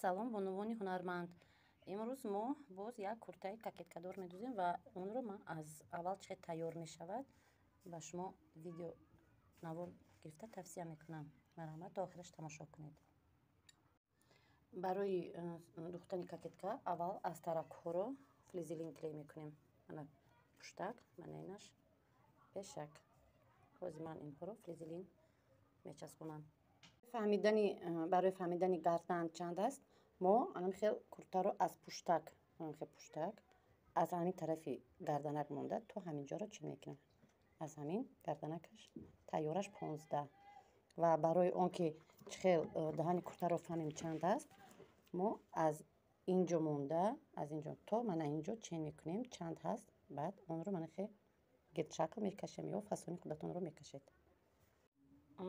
Салом бонувони ҳунарманд. Имрӯз мо боз як куртаи кокеткадор медӯзем ва онро ман аз аввал чӣ тайёр мешавад ба шумо видео навор гирифта тавсия мекунам. Марҳамат, то охираш тамошо кунед. Барои духтани кокетка аввал аз таракҳоро флизелин клей мекунем. Мана пуштак, мана инаш пешак. Ҳозир ман инҳоро флизелин мечаспонам. Барои фаҳмидани гардан чанд аст, мо анам хел куртаро аз пуштак, анам хел пуштак аз ҳамин тарафи гарданак монда то ҳамин ҷоро чӣ мекунем. Аз ҳамин гарданакаш тайёраш 15. Ва барои он ки чӣ хел даҳани куртаро фаҳмем чанд аст, мо аз инҷо монда, аз инҷо то мана инҷо чен мекунем чанд ҳаст, баъд онро мана хел гирдшакл мекашем ё фасони худатонро мекашед.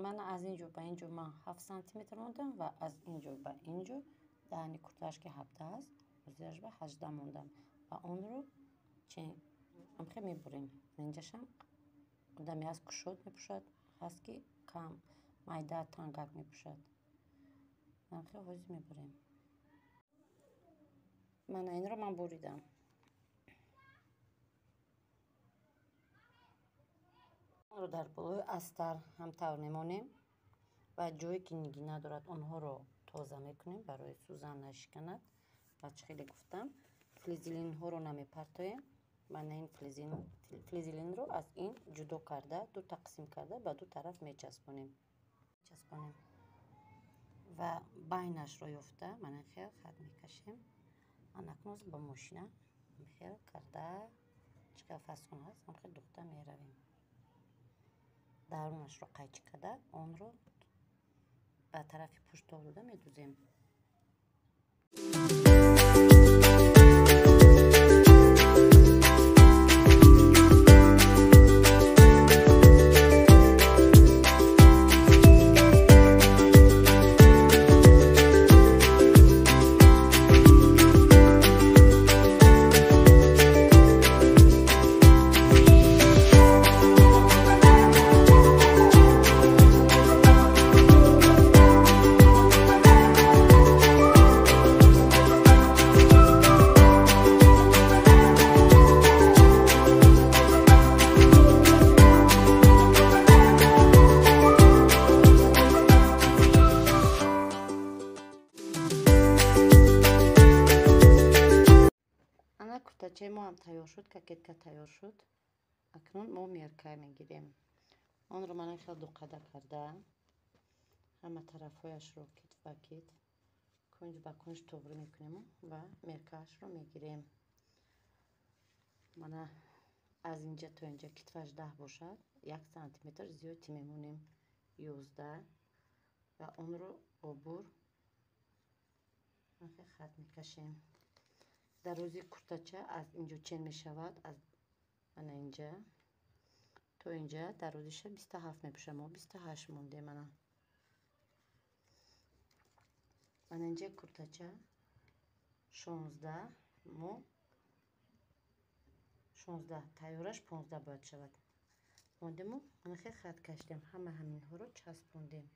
Ман аз инҷо ба инҷо ман 7 сантиметр мондам ва аз инҷо ба инҷо даҳани куртааш ки 17 аст, зираш ба 18 мондам ва онро амхе мебурем. Инҷашам одаме ҳаст кушод мепӯшад, ҳаст ки кам майда тангак мепӯшад. Амхе ҳозир мебурем. Мана инро ман буридам. Онро дар болои астар ҳамтавр мемонем ва ҷое ки нигина дорад онҳоро тоза мекунем барои сӯзан нашиканад. Ва чӣ хеле гуфтам, флизелинҳоро намепартоем. Мана ин флизелинро аз ин ҷудо карда, ду тақсим карда ба ду тараф мечаспонем. Ва байнашро ёфта мана хел хат мекашем. Анакнуз ба мошина хел карда чӣ хел фасон ҳаст, ҳамхел духта меравем. Дарунашро қайчи карда онро ба тарафи пушт дода медӯзем. Куртачаи мо ҳам тайёр шуд, кокетка тайёр шуд. Акнун мо мерка мегирем. Онро мана хел дуқада карда, ҳама тарафҳояшро китф ба китф, кунҷ ба кунҷ туғри мекунем ва меркаашро мегирем. Мана аз инҷа то инҷа китфаш 10 бошад, 1 сантиметр зиёдти мемонем, 11, ва онро обур хат мекашем. Дарози куртача аз инҷо чен мешавад, аз ана инҷа то инҷа дарозиша 27 мепӯшад. Мо 28 мондем. Мана инҷа куртача 16, мо 16, тайёраш 15 бояд шавад. Мондему мана хел хат кашидем, ҳама ҳаминҳоро часпондем.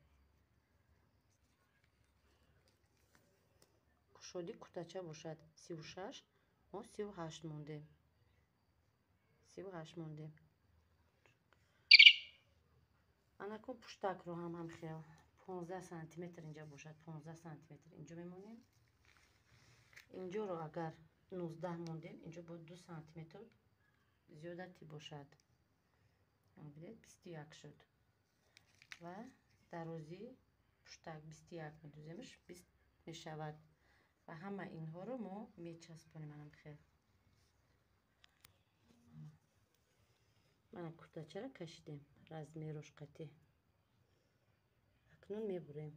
Кушоди куртача бошад 36, мо 38 мондем. 38 мондем. Анакун пуштакро ҳам ҳамхел 15 сантиметр инҷа бошад, 15 сантиметр инҷо мемонем. Инҷоро агар 19 мондем, инҷо бояд 2 сантиметр зиёдати бошад. Бинед, 21 шуд. Ва дарози пуштак 21 медӯземш, 20 мешавад. Ва ҳама инҳоро мо мечаспонем анам хел. Мана куртачаро кашидем размерош қатъи. Акнун мебурем.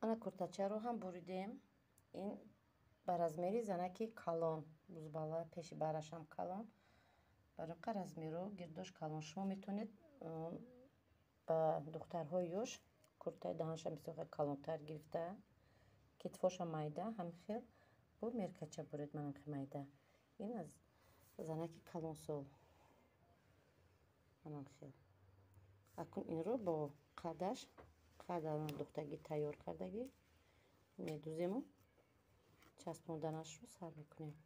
Ана, куртачаро ҳам буридем. Ин ба размери занаки калон, бузбала, пеши барашам калон, барои размеру гирдош калон. Шумо метавонед ба духтарҳои ёш куртаи даҳанша бисёр калонтар гирифта, китфоша майда, ҳамин хел бо меркача буред. Манам хел майда. Ин аз занаки калонсол, манам хел. Акнун инро бо қадаш, қадарон духтагӣ тайёр кардагӣ, медузему часпонданашро сар мекунем.